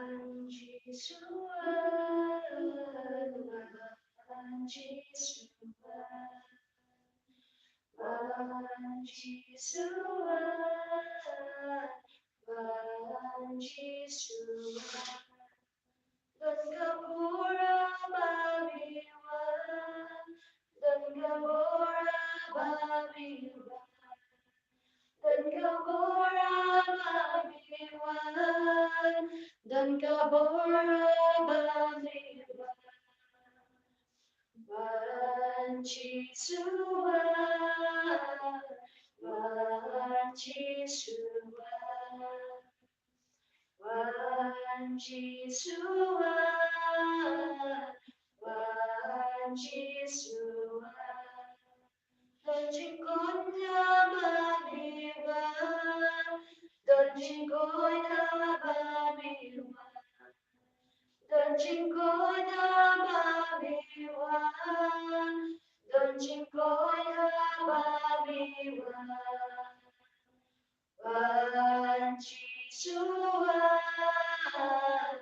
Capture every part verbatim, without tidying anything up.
Wan Jisu wan, wan Jisu wan, wan Jisu wan, wan Jisu wan. Don ka bor baroh wan, don ka bor baroh wan. Don ka bor baroh wan, don ka bor baroh wan. Wan Jisu wan, wan Jisu wan. Wan Jisu wan, wan Jisu wan. Don jingkhuid ha baroh wan, don jingkhuid ha baroh wan. Don jingkhuid ha baroh wan, don jingkhuid ha baroh wan. Wan Jisu wan,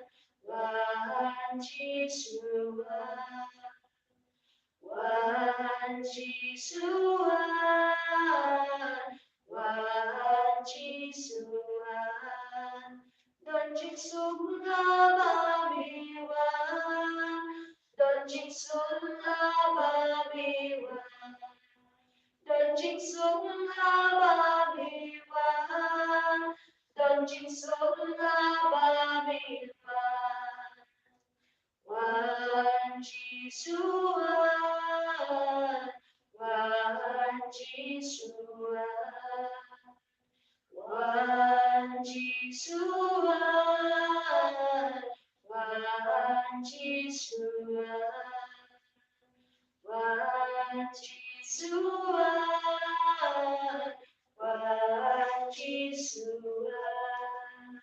wan Jisu wan. Wan Jisu wan, wan Jisu wan. Don jingsuk ha baroh wan, don jingsuk ha baroh wan. Don jingsuk ha baroh wan, don jingsuk ha baroh wan. Wan Jisu wan, wan Jisu wan. Wan Jisu wan, wan Jisu wan. Wan Jisu wan, wan Jisu wan.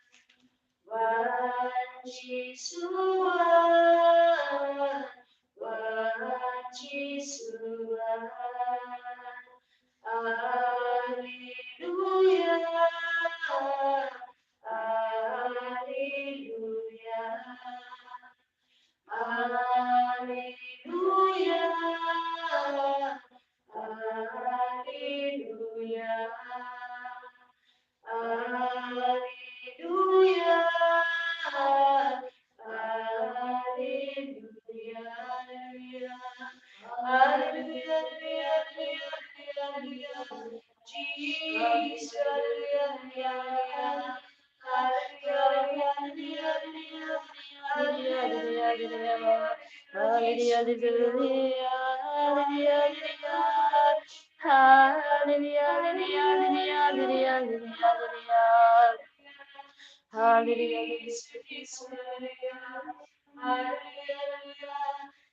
Wan Jisu wan, wan Jisu wan. Alleluia, alleluia. Alleluia, alleluia. Alleluia, alleluia, alleluia. Alleluia, alleluia, alleluia, alleluia. Jesus, alleluia, alleluia, alleluia.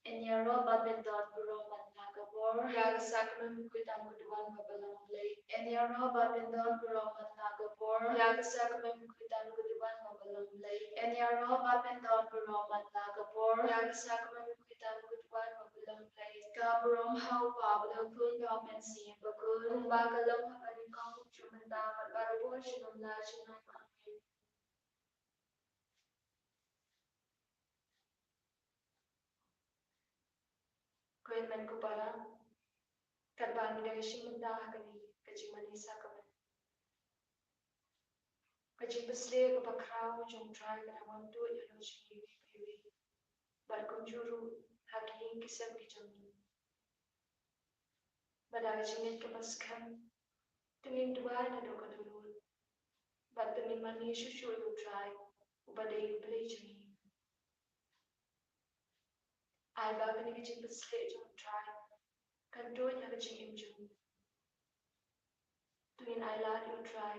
Ïaroh bad pyndonkam ïa ka bor. Ïa ka sak Khuid tam ka duwan ba balang Blei. Yn ïaroh bad pyndon baroh man la ka por. Ïa ka sakmen khuid tam ka duwan ba balang Blei. Yn ïaroh bad pyndon baroh man la ka por. Ïa ka sakmen khuid tam ka duwan ba balang Blei. Ka burom ha u Kpa bad ha u Khun bad ha u Mynsiem Bakhuid. Kumba ka long ha kane ka por, mynta bad barabor, junom la junom. Amen. Ko hynmen ko para, katba ngi dang ïashim bynta ha kane ka jingmane sakmen, ka jingpynshlur kaba khraw jong U Trai ka dang wan tuid halor jong ngi iwei pa iwei, bad kumjuh ruh ha ki ïing ki sem ki jong ngi. Bad da ka jingngeit kaba skhem, to ngin duwai naduh ka dohnud, bad to ngin mane shuh shuh ïa U Trai, uba dei U Blei jong ngi. Ai ba kane ka jingpynshlur jong U Trai kan tuid ïa ka jingim jong ngi. To ngin ai lad ïa U Trai,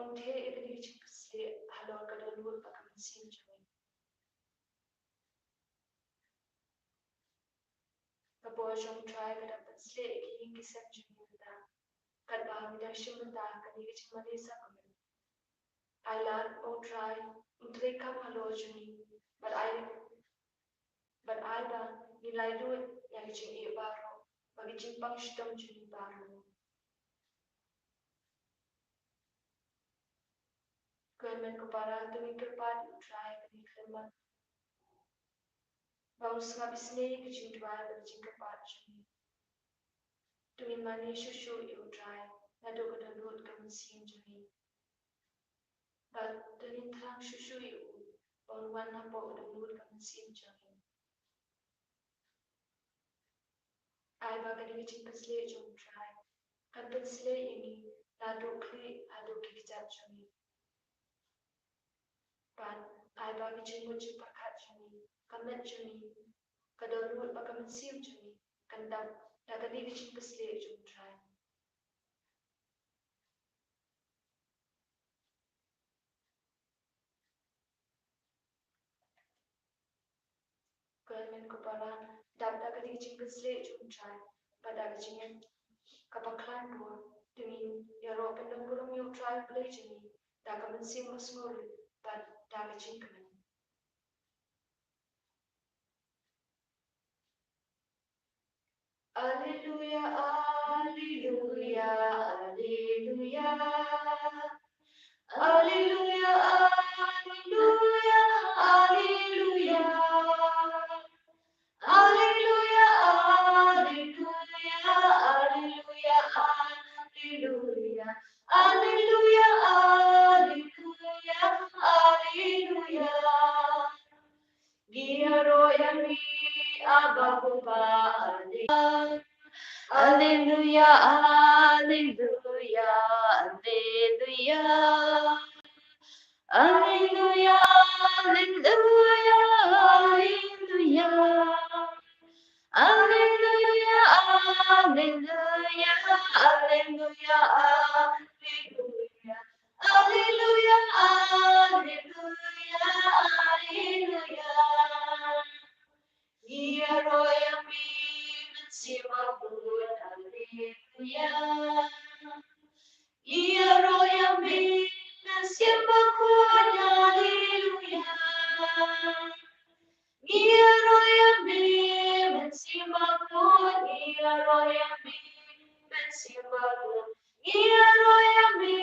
un theh ïa kane ka jingpynshlur halor ka dohnud bad ka mynsiem jong ngi. Ka bor jong U Trai ka dang pynshlur ïa ki ïing ki sem jong ngi mynta, katba ngi dang shim bynta ha kane ka jingmane sakmen. Ai lad, O Trai, un trei kam halor jong ngi, bad ai, bad ai ba ngin lait lut ïa ki jingeh baroh bad ki jingpang shitom jong ngi baroh. Ko hynmen ko para, to ngin kyrpad ïa U Trai kane ka khyllipmat, ba un sngap isynei ïa ka jingduwai bad ka jingkyrpad jong ngi. To ngin mane shuh shuh ïa U Trai naduh ka dohnud ka mynsiem jong ngi, bad to ngin thrang shuh shuh ïa U ba un wan hapoh ka dohnud ka mynsiem jong ngi. Ai ba kane ka jingpynshlur jong U Trai kan pynshlur ïa ngi naduh khlieh haduh ki kjat jong ngi. Bad ai ba ka jingmut jingpyrkhat jong ngi, ka met jong ngi, ka dohnud bad ka mynsiem jong ngi kan dap da kane ka jingpynshlur jong U Trai. Ko hynmen ko para, dap da kane ka jingpynshlur jong U Trai bad da ka jingngeit kaba khlaiñ bor, to ngin ïaroh pyndonburom ïa U Trai U Blei jong ngi da ka mynsiem basngur bad da ka jingkmen. Alleluia, alleluia, alleluia. Alleluia, alleluia, alleluia. Alleluia, alleluia, alleluia, alleluia. Alleluia, alleluia, alleluia. Ngi ïaroh ïa me, Abba Kpa, alleluia. Alleluia, alleluia, alleluia. Alleluia, alleluia, alleluia. Alleluia, alleluia, alleluia, alleluia. Alleluia, alleluia, alleluia. Ngi ïaroh ïa me, Mynsiem Bakhuid, alleluia. Ngi ïaroh ïa me, Mynsiem Bakhuid, alleluia. Ngi ïaroh ïa me, Mynsiem Bakhuid, ngi ïaroh ïa me, Mynsiem Bakhuid. Ngi ïaroh ïa me,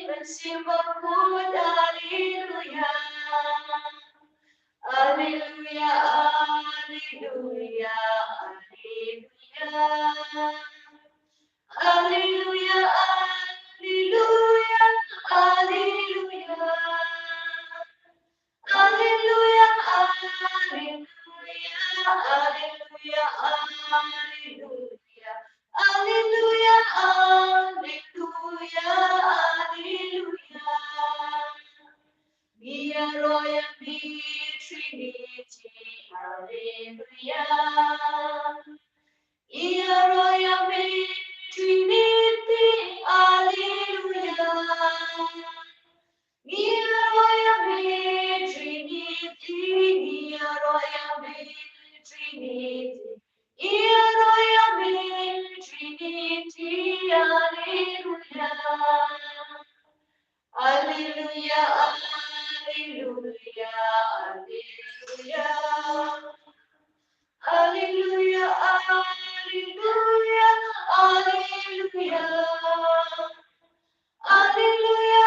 Mynsiem Bakhuid, alleluia. Alleluia, alleluia, alleluia. Alleluia, alleluia, alleluia. Alleluia, alleluia, alleluia. Alleluia, alleluia, alleluia. Ngi ïaroh ïa me Trinity, alleluia. Ngi ïaroh ïa me Trinity, alleluia. Ngi ïaroh ïa me Trinity, ngi ïaroh ïa me Trinity. Alleluia. Alleluia,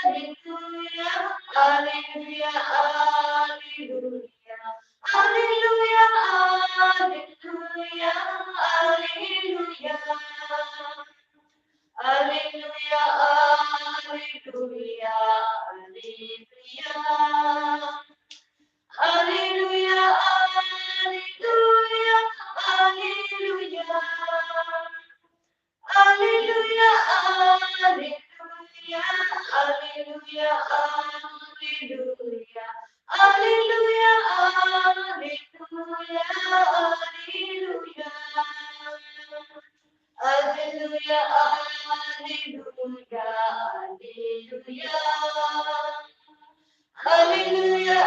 alleluia, alleluia, alleluia. Alleluia, alleluia, alleluia. Alleluia, alleluia, alleluia. Alleluia, alleluia, alleluia. Alleluia, alleluia, alleluia, alleluia. Alleluia, alleluia, alleluia. Alleluia, alleluia, alleluia. Alleluia,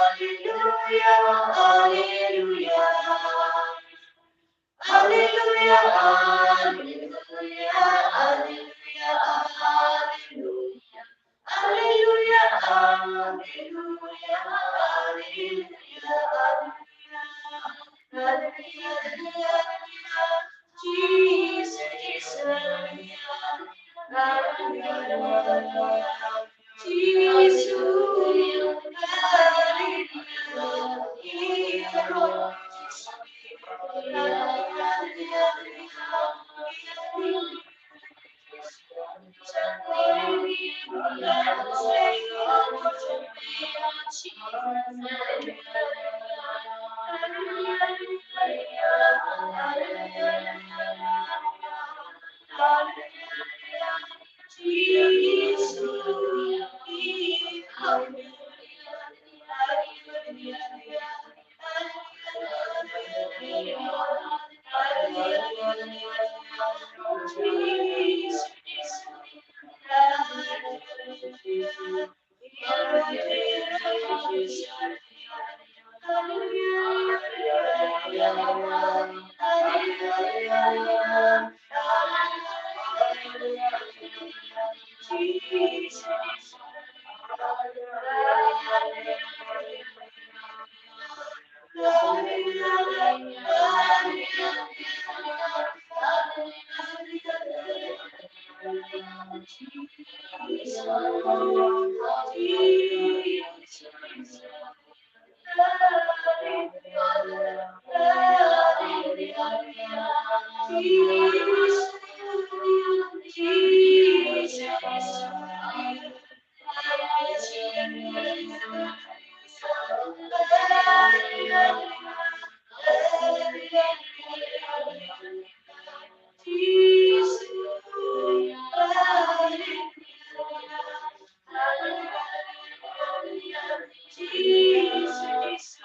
alleluia, alleluia. Alleluia, alleluia, alleluia, alleluia. Alleluia, alleluia, alleluia, alleluia. Alleluia, alleluia, alleluia. Jesus, Jesus, alleluia. Alleluia, alleluia. Jesus,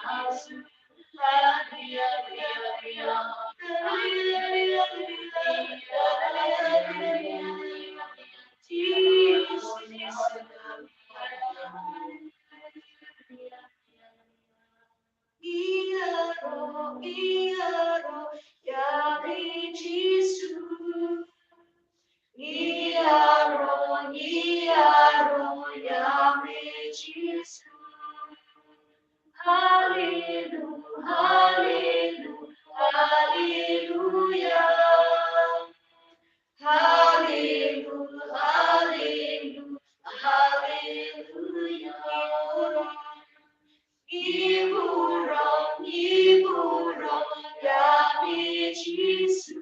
alleluia. Ngi ïaroh, ngi ïaroh ïa me Jisu. Ngi ïaroh, ngi ïaroh ïa me Jisu. Hallelu, hallelu, halleluia. Hallelu, hallelu, halleluia. Ngi burom, ngi burom ïa me Jisu.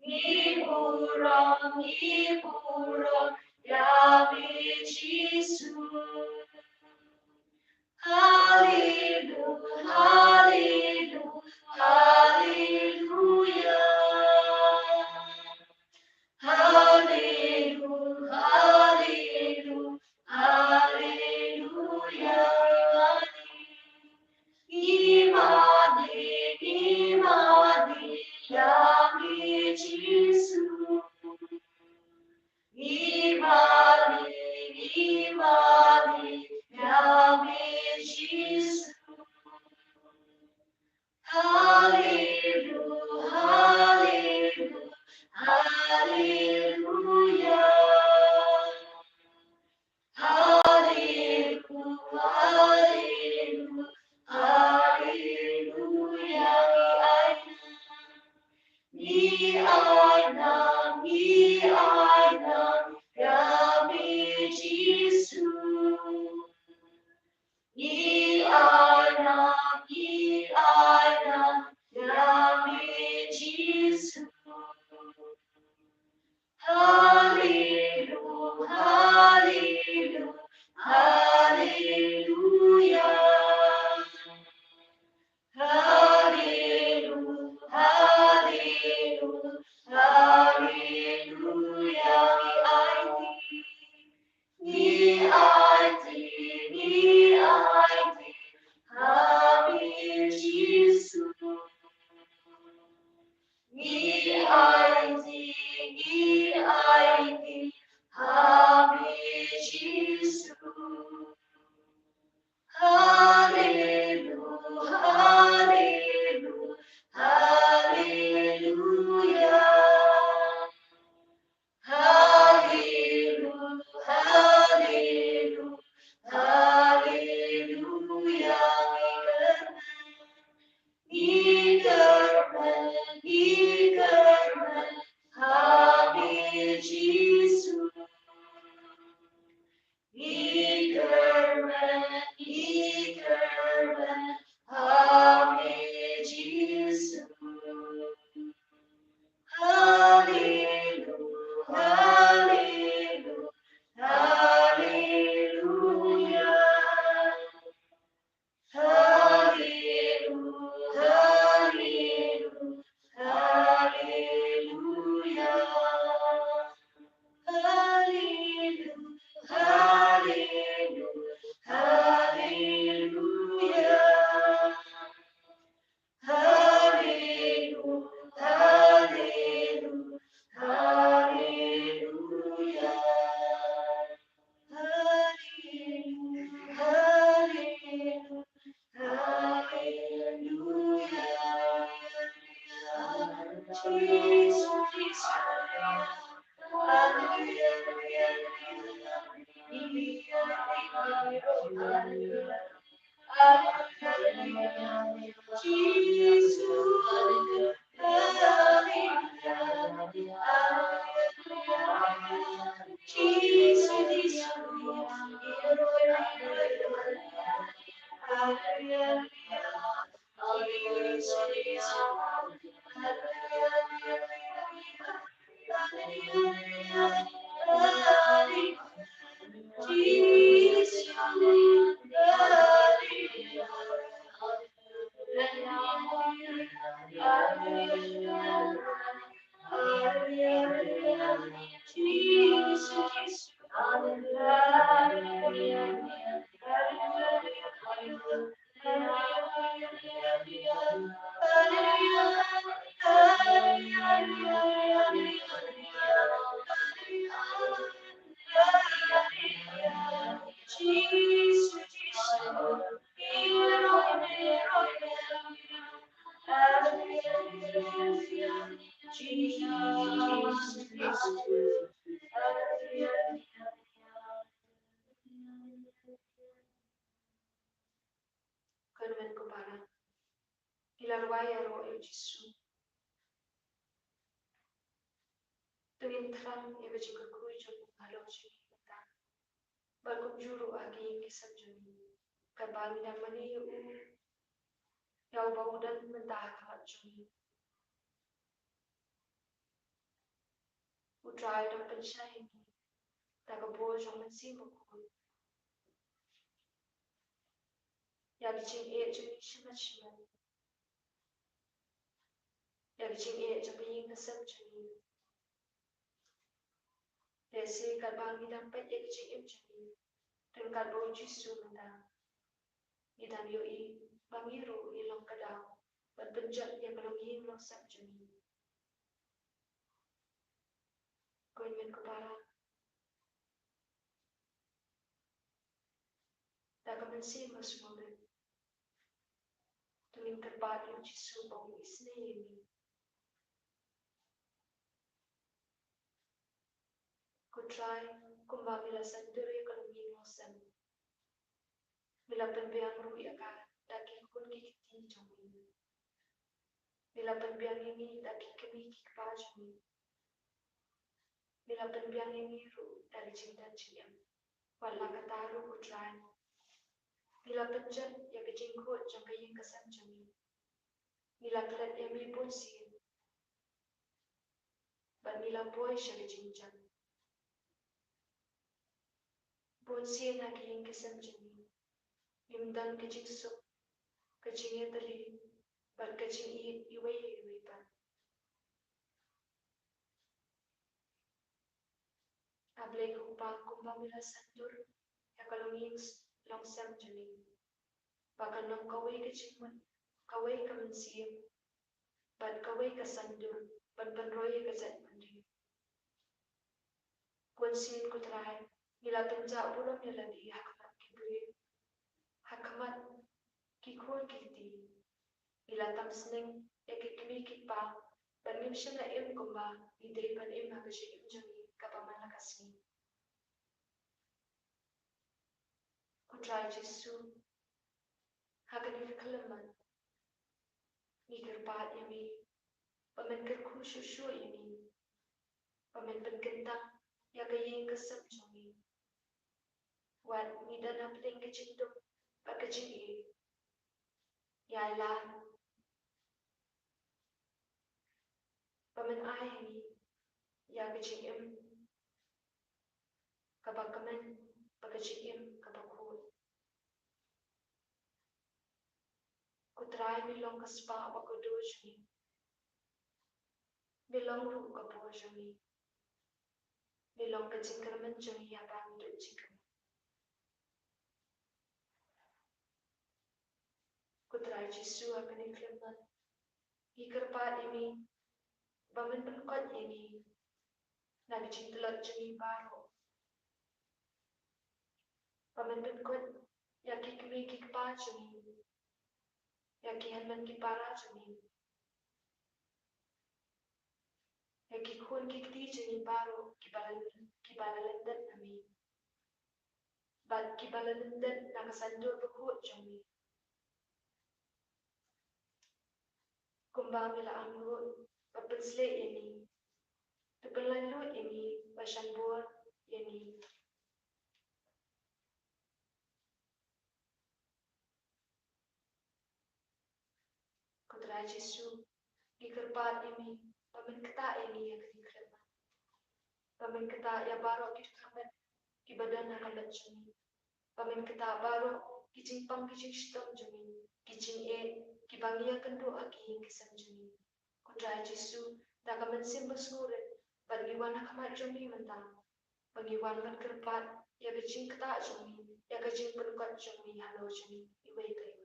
Ngi burom, ngi burom ïa me Jisu. Hallelu, hallelu, halleluia. Hallelu, hallelu, halleluia. Ngi mane, ngi mane ïa me Jisu. Ngi mane, ngi mane ïa me Jisu. Hallelu, hallelu, halleluia. Hallelu, hallelu, halleluia. Ngi kyrmen, ngi kyrmen ha me Jisu. Ngi kyrmen, ngi kyrmen ha me Jisu. Haleluya, haleluya, haleluya. Haleluya, haleluya, haleluya, haleluya, haleluya, haleluya, haleluya. Haleluya, haleluya, haleluya. Jisu, Jisu. Haleluya, haleluya, haleluya. Jisu, Kynmen ko para. Ngi la rwai ïaroh ïa u Jisu. To ngin thrang ïa ka jingkyrkhu jong u halor jong ngi mynta. Bad kumjuh ruh ha ki ïing ki sem jong ngi. Katba ngi dang mane ïa u, ïa uba u don mynta ha khmat jong ngi. U Trai u dang pynshai ïa ngi da ka bor jong u Mynsiem Bakhuid. Ïa ki jingeh jong ngi shimet shimet. Ïa ki jingeh jong ka ïing ka sem jong ngi. Lehse katba ngi dang peit ïa ki jingim jong ngi, ryngkat bad u Jisu mynta, ngi dang ïohi ba ngi ruh ngi long ka daw ban pynjot ïa ka longïing longsem jong ngi. Ko hynmen ko para, da ka mynsiem basngewbha, to ngin kyrpad ïa u Jisu ba un isynei ïa ngi. Ko Trai, kumba me la saiñdur ïa ka longïing longsem, me la pynbiang ruh ïa ka da ki khun ki kti jong me. Me la pynbiang ïa ngi da ki kmie ki kpa jong ngi. Me la pynbiang ïa ngi ruh da ka jingdon jingem. Wat la katta ruh, ko Trai, me la pynjot ïa ka jingkhuid jong ka ïing ka sem jong ngi. Me la klet ïa me bunsien. Bad me la poi sha ka jingjam. Bunsien ha ka ïing ka sem jong ngi, ngim don ka jingsuk, ka jingïatylli bad ka jingïeit iwei ïa iwei pat. A Blei ko Kpa, kumba me la saiñdur ïa ka longïing longsem jong ngi, ba kan long kawei ka jingmut, kawei ka mynsiem bad kawei ka saiñdur ban pynroi ïa ka jaitbynriew. Bunsien, ko Trai, me la pynjah burom ïa lade ha khmat ki briew, ha khmat ki khun ki kti. Me la tam sneng ïa ki kmie ki kpa, bad ngim shym la im kumba ngi dei ban im ha ka jingim jong ngi kaba man la ka sngi. Ko Trai Jisu, ha kane ka khyllipmat, Ngi kyrpad ïa me ba men kyrkhu shuh shuh ïa ngi, ba men pynkyntang ïa ka ïing ka sem jong ngi. Wat ngi don hapdeng ka jingduk bad ka jingïeit. Ïa la ba men ai ïa ngi ïa ka jingim kaba kmen bad ka jingim kaba khuid. Ko Trai, me long ka spah bad ka dur jong ngi. Me long ruh ka bor jong ngi. Me long ka jingkyrmen jong ngi haba ngi duh jingkyrmen. Ko Trai Jisu, ha kane ka khyllipmat ngi kyrpad ïa me ba men pynkoit ïa ngi na ka jingtlot jong ngi baroh. Ba men pynkoit ïa ki kmie ki kpa jong ngi, ïa ki hynmen ki para jong ngi, ïa ki khun ki kti jong ngi baroh kiba la, kiba la lyndet na me bad kiba la lyndet na ka saiñdur bakhuid jong me. Kumba me la angnud bad pynshlur ïa ngi, to pynlait lut ïa ngi bad shah bor ïa ngi. Ko Trai Jisu, ngi kyrpad ïa me ba men ktah ïa ngi ha kane ka khyllipmat. Ba men ktah ïa baroh ki dkhar met kiba don ha ka met jong ngi. Ba men ktah baroh ki jingpang ki jingshitom jong ngi, ki jingeh kiba ngi ïakynduh ha ki ïing ki sem jong ngi. Ko Trai Jisu, da ka mynsiem basngewrit bad ngi wan ha khmat jong me mynta, ba ngi wan ban kyrpad ïa ka jingktah jong me, ïa ka jingpynkoit jong me halor jong ngi iwei pa iwei.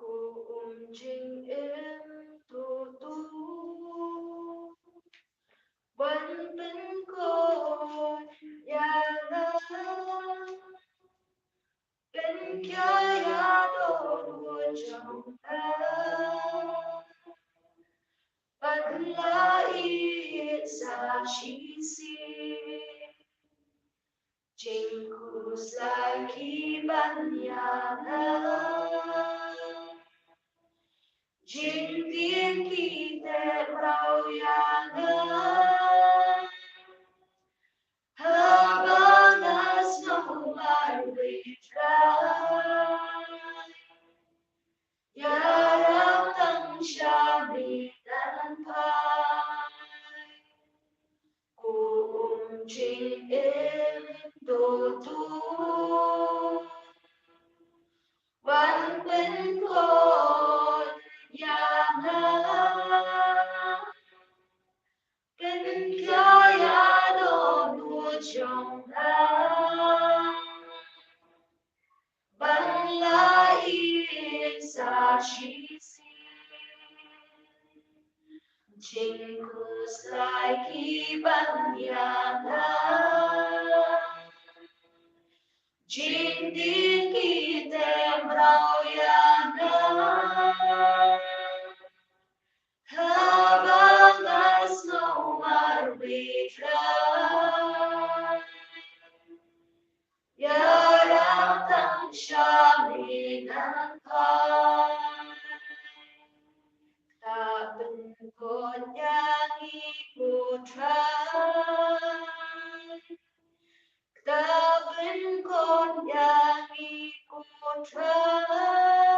Ko Um Jingim, to tu ban pynkoit ïa nga, pynkhia ïa ka dohnud jong nga, ban la ïeit sa shisien. Jingkhuslai ki ban ïa nga, jingtieng ki teh mraw ïa nga. Haba nga sngew marwei, Trai, ïarap tang sha me nangphai. Ko Um Jingim, to tu ban pynkoit ïa nga, pynkhia ïa ka dohnud jong nga, ban la ïeit sa shisien. Jingkhuslai ki ban ïa nga, jingtieng ki teh mraw ïa nga. Haba nga sngew marwei, Trai, ïarap tang sha me nangphai. Ktah pynkoit ïa ngi, ko Trai. Ktah pynkoit ïa ngi, ko Trai.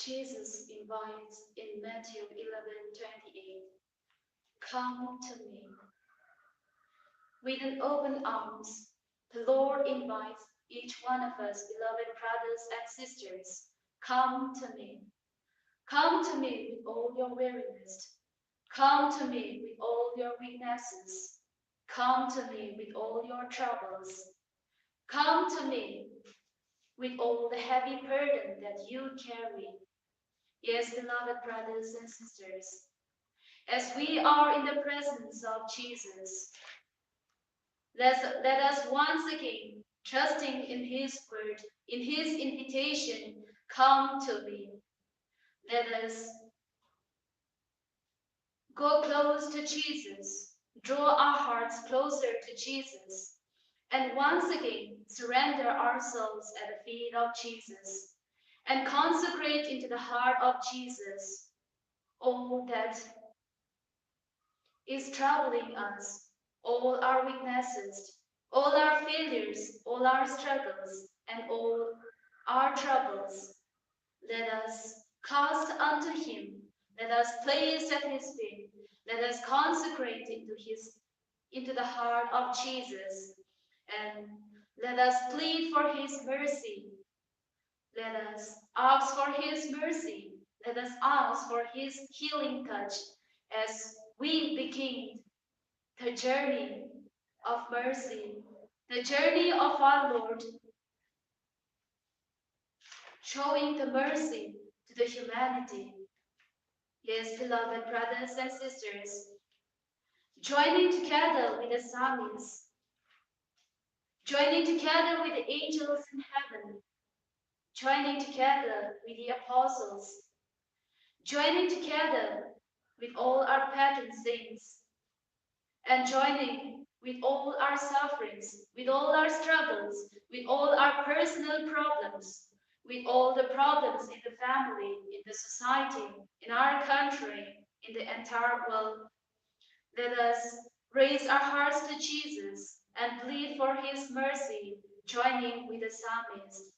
Jesus invites in Matthew eleven twenty-eight, "Come to me." With an open arms, the Lord invites each one of us, beloved brothers and sisters, "Come to me." Come to me with all your weariness. Come to me with all your weaknesses. Come to me with all your troubles. Come to me with all the heavy burden that you carry. Yes, beloved brothers and sisters, as we are in the presence of Jesus, let, let us once again, trusting in his word, in his invitation, "Come to me." Let us go close to Jesus, draw our hearts closer to Jesus, and once again surrender ourselves at the feet of Jesus and consecrate into the heart of Jesus all that is troubling us, all our weaknesses, all our failures, all our struggles, and all our troubles. Let us cast unto him. Let us place at his feet. Let us consecrate into his, into the heart of Jesus. And let us plead for his mercy. Let us ask for his mercy. Let us ask for his healing touch as we begin the journey of mercy, the journey of our Lord, showing the mercy to the humanity. Yes, beloved brothers and sisters, joining together with the psalmist, joining together with the angels in heaven, joining together with the apostles, joining together with all our patron saints, and joining with all our sufferings, with all our struggles, with all our personal problems, with all the problems in the family, in the society, in our country, in the entire world. Let us raise our hearts to Jesus and plead for his mercy, joining with the psalmist.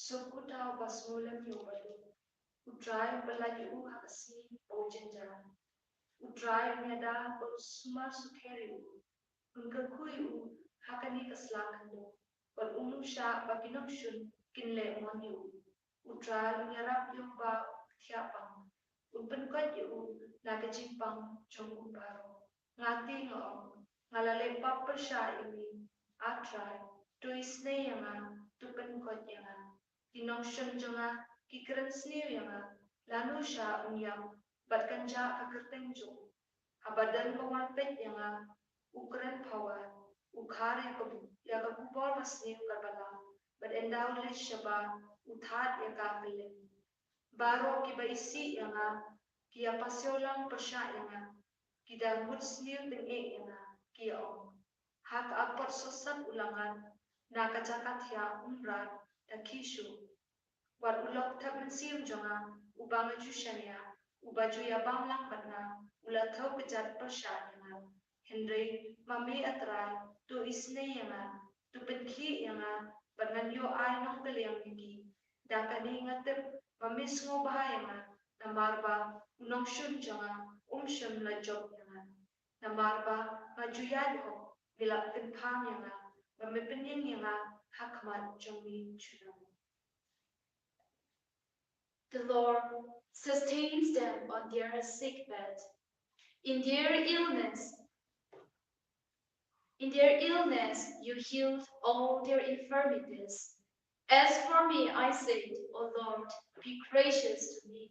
Suk uta uba sngewlem ïa u baduk. U Trai u pyllait ïa u ha ka sngi ba u jynjar. U Trai un ïada bad un sumar sukher ïa u. Un kyrkhu ïa u ha kane ka sla khyndew. Bad un ym shah ba ki nongshun kin leh mon ïa u. U Trai un ïarap ïa uba u thiah pang. Un pynkoit ïa u na ka jingpang jong u baroh. Nga te nga ong, nga la leh pap pyrshah ïa me. A Trai, to isynei ïa nga, to pynkoit ïa nga. Ki nongshun jong nga ki kren sniew ïa nga, lano shah un ïap bad kan jah ka kyrteng jong u. Haba don ba wan peit ïa nga, u kren phawa, u khar ïa ka bu-, ïa ka bubor basniew kaba la, bad ynda u leit shabar, u thad ïa ka kylleng. Baroh kiba isih ïa nga ki ïa pasiaw lang pyrshah ïa nga, ki da mut sniew tyngeh ïa nga, ki ïa ong, ha ka apot sosat u la ngat, na ka jaka thiah u mrad da khie shuh. Wat u lok thep mynsiem jong nga, uba nga ju shaniah, uba ju ïa bam lang bad nga, u la thew kjat pyrshah ïa nga. Hynrei ma me, A Trai, to isynei ïa nga, to pynkhih ïa nga, bad ngan ïoh ai nongkylliang ïa ki. Da kane nga tip ba me sngewbha ïa nga, namar ba u nongshun jong nga um shym la jop ïa nga. Namar ba nga ju ïaid hok, me la pynpham ïa nga, ba me pynïeng ïa nga ha khmat jong me junom. The Lord sustains them on their sick bed. In their illness, in their illness, you healed all their infirmities. As for me, I said, O Lord, be gracious to me.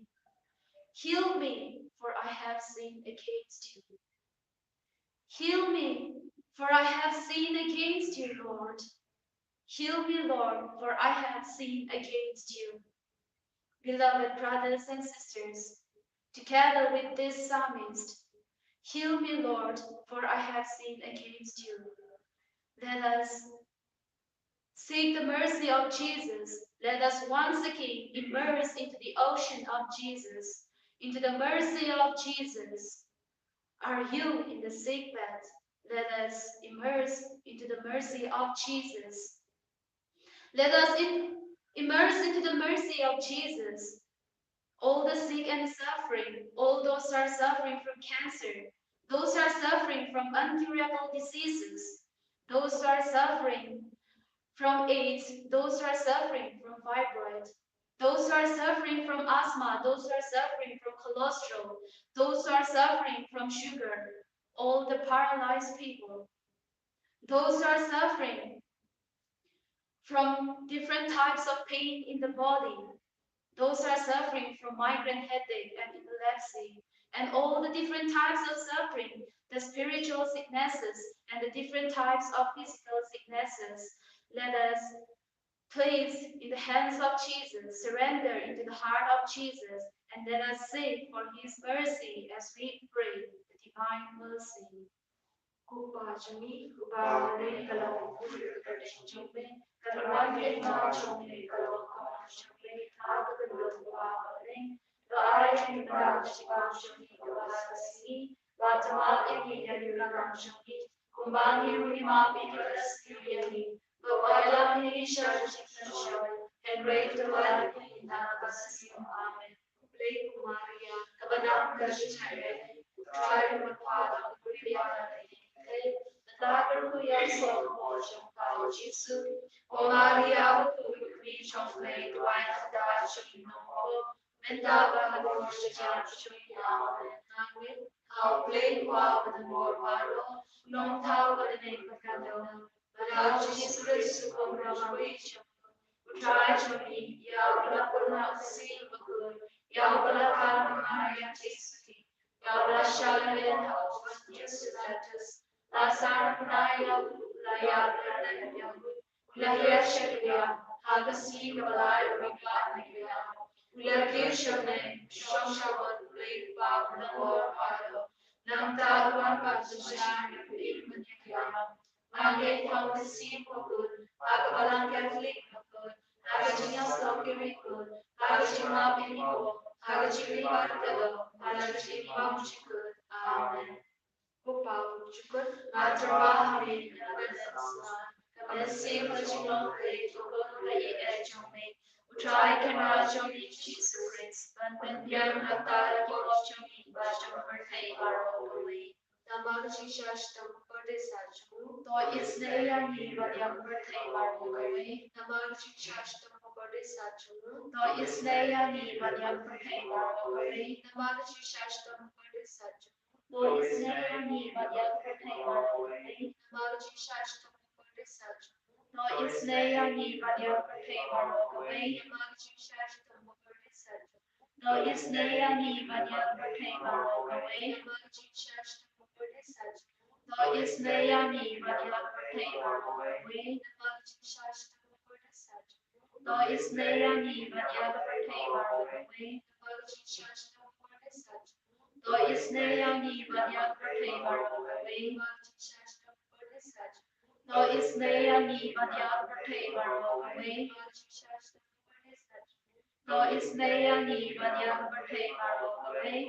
Heal me, for I have sinned against you. Heal me, for I have sinned against you, Lord. Heal me, Lord, for I have sinned against you. Beloved brothers and sisters, together with this psalmist, heal me, Lord, for I have sinned against you. Let us seek the mercy of Jesus. Let us once again immerse into the ocean of Jesus, into the mercy of Jesus. Are you in the sick bed? Let us immerse into the mercy of Jesus. Let us in, immerse into the mercy of Jesus. All the sick and suffering, all those who are suffering from cancer, those who are suffering from incurable diseases, those who are suffering from AIDS, those who are suffering from fibroid, those who are suffering from asthma, those who are suffering from cholesterol, those who are suffering from sugar, all the paralyzed people, those who are suffering from different types of pain in the body, those who are suffering from migraine headache and epilepsy, and all the different types of suffering, the spiritual sicknesses and the different types of physical sicknesses. Let us place in the hands of Jesus, surrender into the heart of Jesus, and let us seek for his mercy as we pray the divine mercy. Ko Pa jong ngi uba ha bneng, ka long u kyrteng jong me, ka dohnud ka hima jong me, ka long ka mon jong me ha ka kynhun uba ha bneng. To ai ïa ngi mynta ka jingpang jong ngi kaba shisha, bad to map ïa ngi ïa ki kyrdan jong ngi, kumba ngi ruh ngi map ïa kiba sngewsih ïa ngi. To wat ïalam ïa ngi sha ka jingpynshoi, hynrei to ïalam ïa ngi na ka bynta ka Jisu. Amen. Khublei ko Maria, kaba nang ka jingshai, U Trai u don bad pha, to pynbiang ïa ngi, mynta bad ha ka hor jong ka pop jong ngi. Ko Maria, u kmie jong U Blei, to ai ïa ngi sha ka jingpang, mynta bad ha ka hor jong ka jingim jong ngi. Amen. Nga ngeit ha U Blei Kpa Uba Donbor Baroh, Nongthaw bad Nongpynim, bad ha U Jisu Khrist U Khun Kaba Ïeit, U Trai jong ngi, ïa uba la pun ha u Mynsiem Bakhuid, ïa uba la kha na ka Maria Theisotti, ïa uba la shah lyndet ha u Pontius Pilatus, la sah na bnai, la ïap, la leit, la hiar sha ka liang, ha ka sngi kaba lai u la klet na ka liang, u la kiew sha bneng, u shong sha ka right U Blei Kpa Uba Donbor Baroh. Nangta u wan pat ban shah ïa ka ïing bad ïa ka ïalam. Nga ngeit ha u Mynsiem Bakhuid, ha ka Balang Katholik bakhuid, ha ka jingïasyllok ki riewkhuid, ha ka jingmap ïa ki pop, ha ka jingim baroh kaba kordor, ha ka jingim bymjukut. Amen. Ko Pa bymjukut, nga tyrwa ha me ïa ka met ka snam, ka mynsiem ka jinglong Blei, to khun ka ïeit jong me, U Trai Kynrad jong ngi U Jisu Khrist, ban pynbiang na ka bynta ki pop jong ngi bad jong ka pyrthei baroh kawei. Namar ka jingshah shitom ka pyrthei sha jong u, to isynei ïa ngi bad ïa ka pyrthei baroh kawei. Namar ka jingshah shitom ka pyrthei sha jong u, to isynei ïa ngi bad ïa ka pyrthei baroh kawei. Namar ka jingshah shitom ka pyrthei sha jong u, to isynei ïa ngi bad ïa ka pyrthei baroh kawei. Namar ka jingshah shitom ka pyrthei sha jong u, to isynei ïa ngi bad ïa ka pyrthei baroh kawei. Namar ka jingshah shitom ka pyrthei sha jong u, to isynei ïa ngi bad ïa ka pyrthei baroh kawei. Namar ka jingshah shitom ka pyrthei sha jong u, to isynei ïa ngi bad ïa ka pyrthei baroh kawei. Namar ka jingshah shitom ka pyrthei sha jong u, to isynei ïa ngi bad ïa ka pyrthei baroh kawei. Namar ka jingshah shitom ka pyrthei sha jong u, to isynei ïa ngi bad ïa ka pyrthei baroh kawei. Namar ka jingshah shitom ka pyrthei sha jong u, to isynei ïa ngi bad ïa ka pyrthei baroh kawei. Namar ka jingshah shitom ka pyrthei sha jong u, to isynei ïa ngi bad ïa ka pyrthei baroh kawei.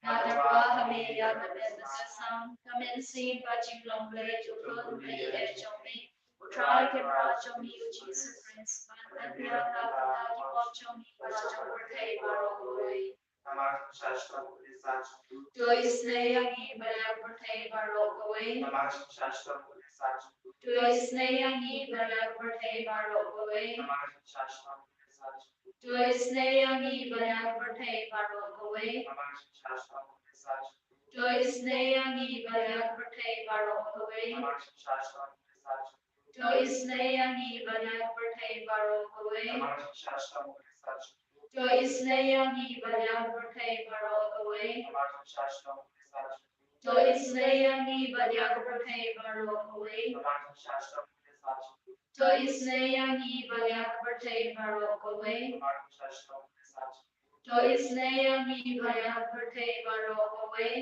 Nga tyrwa ha me ïa ka met ka snam, ka mynsiem bad jinglong Blei, to khun ka ïeit jong me, U Trai Kynrad jong ngi U Jisu Khrist, ban pynbiang na ka bynta ki pop jong ngi bad jong ka pyrthei baroh kawei. Namar ka jingshah shitom ka pyrthei sha jong u, to isynei ïa ngi bad ïa ka pyrthei baroh kawei. Namar ka jingshah shitom ka pyrthei sha jong u, to isynei ïa ngi bad ïa ka pyrthei baroh kawei. Namar ka jingshah shitom ka pyrthei sha jong u, to isynei ïa ngi bad ïa ka pyrthei baroh kawei. Namar ka jingshah shitom ka pyrthei sha jong u, to isynei ïa ngi bad ïa ka pyrthei baroh kawei. Namar ka jingshah shitom ka pyrthei sha jong u, to isynei ïa ngi bad ïa ka pyrthei baroh kawei. Namar ka jingshah shitom ka pyrthei sha jong u, to isynei ïa ngi bad ïa ka pyrthei baroh kawei. Namar ka jingshah shitom ka pyrthei sha jong u, to isynei ïa ngi bad ïa ka pyrthei baroh kawei. Namar ka jingshah shitom ka pyrthei sha jong u, to isynei ïa ngi bad ïa ka pyrthei baroh kawei. Namar ka jingshah shitom ka pyrthei sha jong u, to isynei ïa ngi bad ïa ka pyrthei baroh kawei.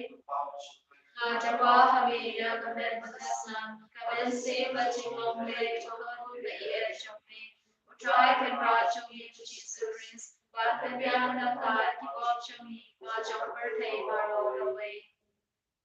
Nga tyrwa ha me ïa ka met ka snam, ka mynsiem bad jinglong Blei, to khun ka ïeit jong me, U Trai Kynrad jong ngi U Jisu Khrist, ban pynbiang na ka bynta ki pop jong ngi bad jong ka pyrthei baroh kawei.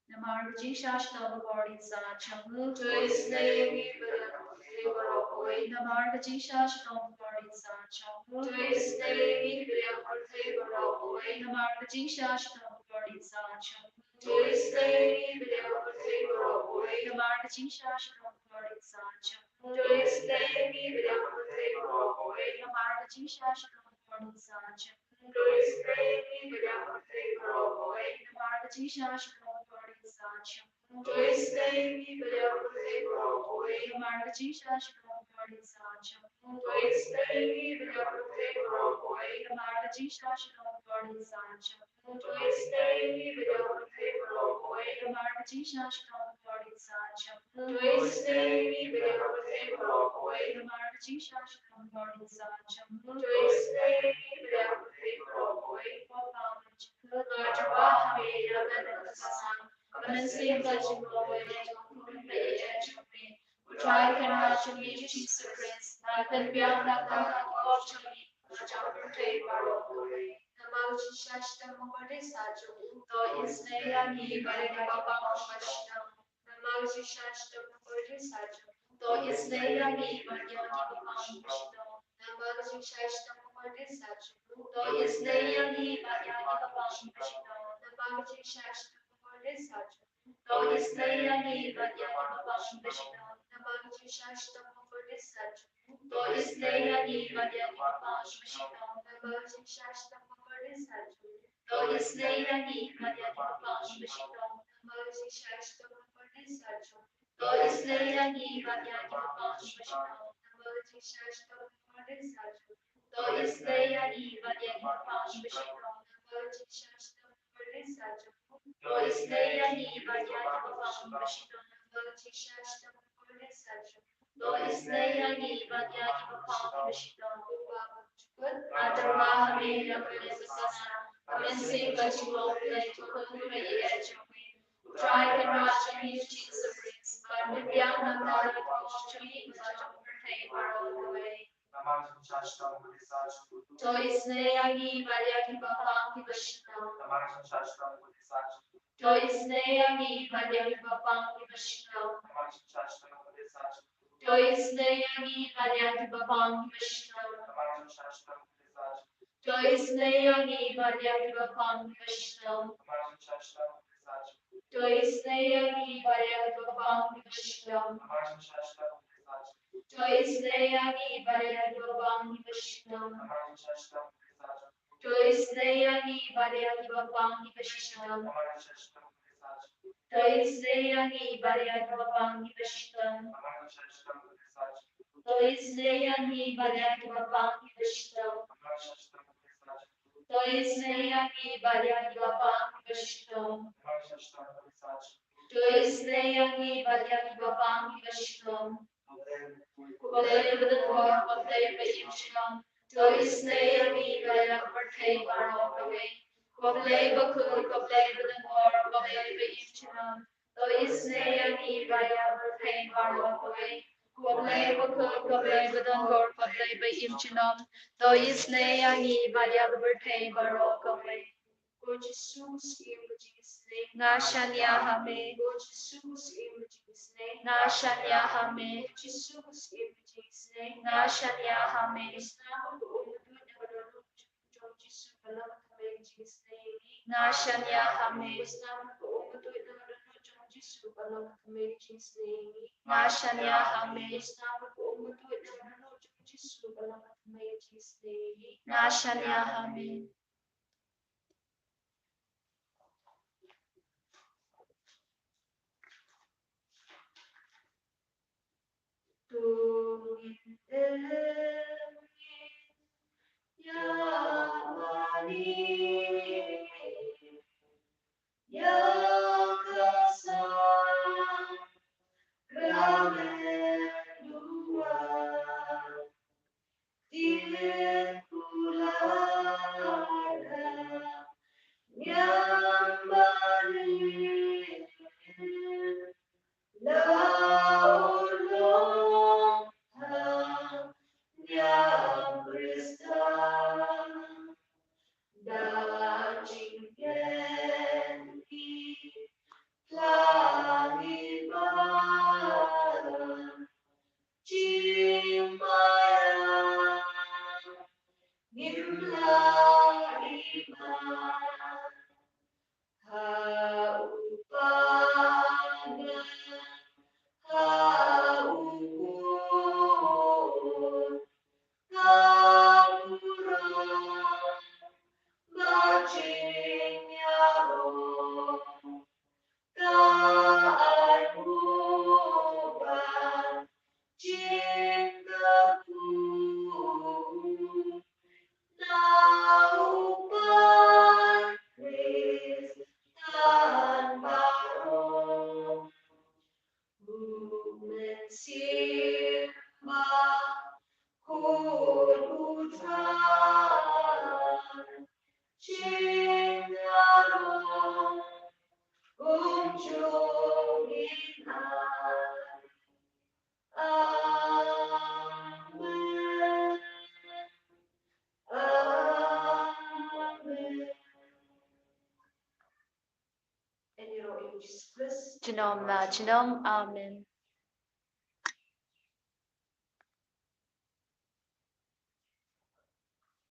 Namar ka jingshah shitom ka pyrthei sha jong u, to isynei ïa ngi bad ïa ka pyrthei baroh kawei. Namar ka jingshah shitom ka pyrthei sha jong u, to isynei ïa ngi bad ïa ka pyrthei baroh kawei. Namar ka jingshah shitom ka pyrthei sha jong u, to isynei ïa ngi bad ïa ka pyrthei baroh kawei. Namar ka jingshah shitom ka pyrthei sha jong u, to isynei ïa ngi bad ïa ka pyrthei baroh kawei. Namar ka jingshah shitom ka pyrthei sha jong u, to isynei ïa ngi bad ïa ka pyrthei baroh kawei. Namar ka jingshah shitom ka pyrthei sha jong u, to isynei ïa ngi bad ïa ka pyrthei baroh kawei. Namar ka jingshah shitom ka pyrthei sha jong u, to isynei ïa ngi bad ïa ka pyrthei baroh kawei. Namar ka jingshah shitom ka pyrthei sha jong u, to isynei ïa ngi bad ïa ka pyrthei baroh kawei. Namar ka jingshah shitom ka pyrthei sha jong u, to isynei ïa ngi bad ïa ka pyrthei baroh kawei. Namar ka jingshah shitom ka pyrthei sha jong u, to isynei ïa ngi bad ïa ka pyrthei baroh kawei. Ko Pa bymjukut, nga tyrwa ha me ïa ka met ka snam, Mynsiem Bakhuid, to khun baieit jong me. U Trai Kynrad jong ngi Jisu Khrist, un pynbiang na ka bynta jong ngi, bad jong ka pyrthei baroh kawei. Namar ka jingshisha shitom bakordit sah jong u, to isynei ïa ngi bad ïa kiba pang kiba shitom. Namar ka jingshisha shitom bakordit sah jong u, to isynei ïa ngi bad ïa kiba pang kiba shitom. Namar ka jingshisha shitom bakordit sah jong u, to isynei ïa ngi bad ïa kiba pang kiba shitom. Namar ka jingshisha shitom bakordit sah jong u, to isynei ïa ngi bad ïa kiba pang kiba shitom. Namar ka jingshisha shitom bakordit sah jong u, to isynei ïa ngi bad ïa kiba pang kiba shitom. Namar ka jingshisha shitom bakordit sah jong u, to isynei ïa ngi bad ïa kiba pang kiba shitom. Namar ka jingshisha shitom bakordit sah jong u, to isynei ïa ngi bad ïa kiba pang kiba shitom. Namar ka jingshisha shitom bakordit sah jong u, to isynei ïa ngi bad ïa kiba pang kiba shitom. Namar ka jingshisha shitom bakordit sah jong u, to isynei ïa ngi bad ïa kiba pang kiba shitom. Namar ka jingshisha shitom bakordit sah jong u, to isynei ïa ngi bad ïa kiba pang kiba shitom. Namar ha me la ka mynsiem ka jong u, to khun baieit jong me. U Trai Kynrad jong ngi Jisu Khrist, un pynbiang na ka bynta jong ngi, bad jong ka pyrthei baroh kawei. To isynei ïa ngi bad ïa kiba pang kiba shitom. To isynei ïa ngi bad ïa kiba pang kiba shitom. To isynei ïa ngi bad ïa kiba pang kiba shitom. To isynei ïa ngi bad ïa kiba pang kiba shitom. To isynei ïa ngi bad ïa kiba pang kiba shitom. To isynei ïa ngi bad ïa kiba pang kiba shitom. To isynei ïa ngi bad ïa kiba pang kiba shitom. To isynei ïa ngi bad ïa kiba pang kiba shitom. To isynei ïa ngi bad ïa kiba pang kiba shitom. To isynei ïa ngi bad ïa kiba pang kiba shitom. To isynei ïa ngi bad ïa kiba pang kiba shitom. Ko Blei ba don bor, ko Blei ba im junom. To isynei ïa ngi bad ïa ka pyrthei baroh kawei. Ko Blei bakhuid, ko Blei ba don bor, ko Blei ba im junom. To isynei ïa ngi bad ïa ka pyrthei baroh kawei. Ko Blei bakhuid, ko Blei ba don bor, ko Blei ba im junom. To isynei ïa ngi bad ïa ka pyrthei baroh kawei. Ko Jisu, sngewbha jingsneng. Nga shaniah ha me. Ko Jisu, sngewbha jingsneng. Nga shaniah ha me. Ko Jisu, sngewbha jingsneng. Nga shaniah ha me. Nga shaniah ha me. Nga shaniah ha me. Nga shaniah ha me. Junom la junom. Amen.